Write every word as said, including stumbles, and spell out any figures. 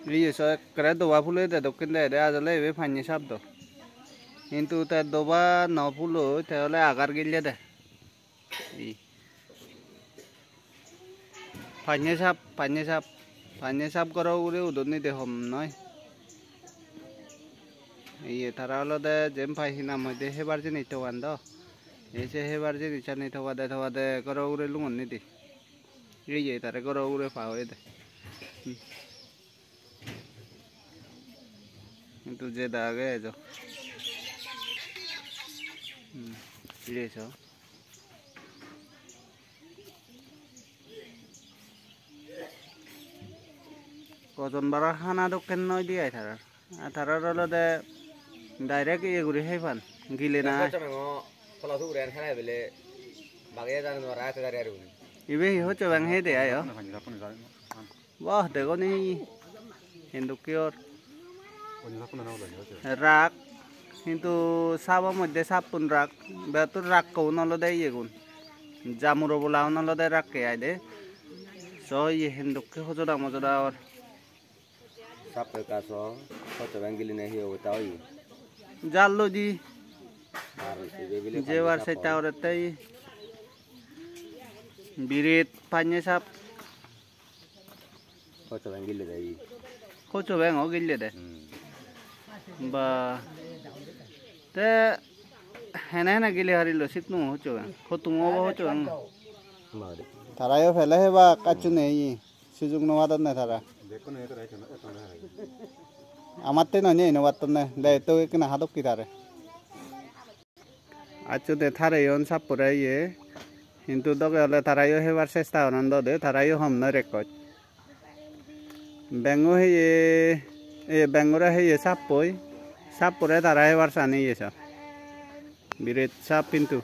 Iye so ekkere doba phulo de dokken de, de ajole ibe panye sap do. Hintu te doba no phulo, te ole agar gille de. Ei. Panye sap, panye sap, panye sap goro ugure udon nide hom noi. Iye tara olode jem pai hinam hoide hebar jinis togan do. Ei se hebar jinisani togade togade goro ugure lungon nide. Iye tare goro ugure pa oyede. Hmm. Hintu jeda age ejo. Hmm, fire eso. Ojon bara hana dokken noi de ai tarar. Ar tarar olode direct iye guri hei pan, gile na. Hocho bengo tola suguri an hana bele bage jani nw para ete dari ari guri. Ibe hi hocho beng hei de ayo? Wah, degoni hindu kiyor rak, hintu sabo moddhe sappun rak, betur rakko un olode iyegun, jamuro bola un olode rakke aide. So iye hindu ki hojoda mojoda or. Sappe kaso, hocho beng giline hi obota oye? Jal loi di. Ar ibe bile jebar pani sap setta oi. Orette biret panye sap. Hocho beng gille de. Hocho beng o gille de. Hmm. Ba. Te hene hene gille harilo sitnung hocho beng. Hotung obo hocho beng. Mare. Tarayo pele heba kacchu nei. Sujug no padonne tara. Amatte nonye ino pattonne. De to ekkena hadokki tare. Acchude tareyon sappore iye, hintu doge ole tarayo hebar chesta goron dode, tarayo hom noi rekkoj. Bengo heye, e, bengore heye sappoi, sappore tara hebar sani iye sa. Biret sap hintu.